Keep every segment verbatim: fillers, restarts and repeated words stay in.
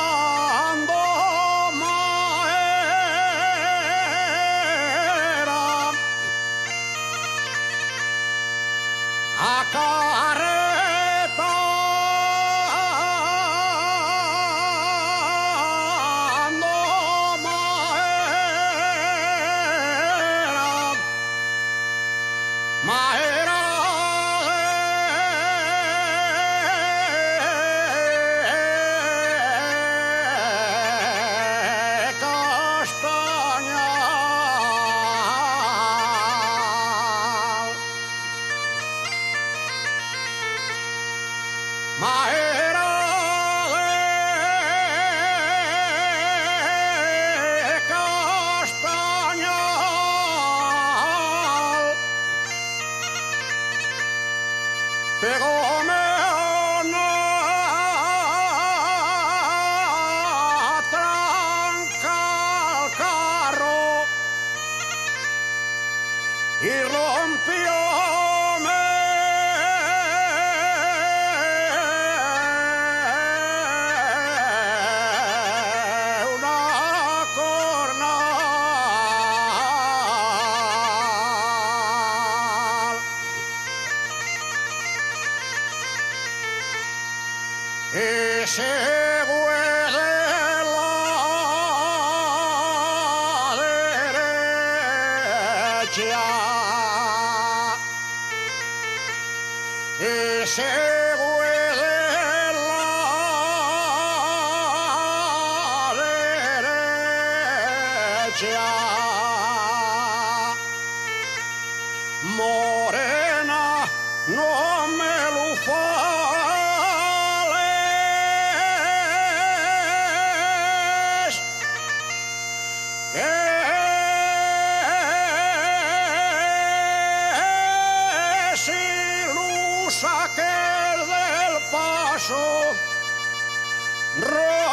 Acarretando maera, acarretando maera. Maera de castañal. Maera de castañal. Pegóme una tranca al carro y rompióme una cornal. Y se fue de la derecha, y se fue de la derecha. Morena, no me lu fales, que si lu saques del paso, rompe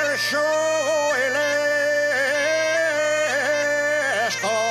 el xogo y lesto.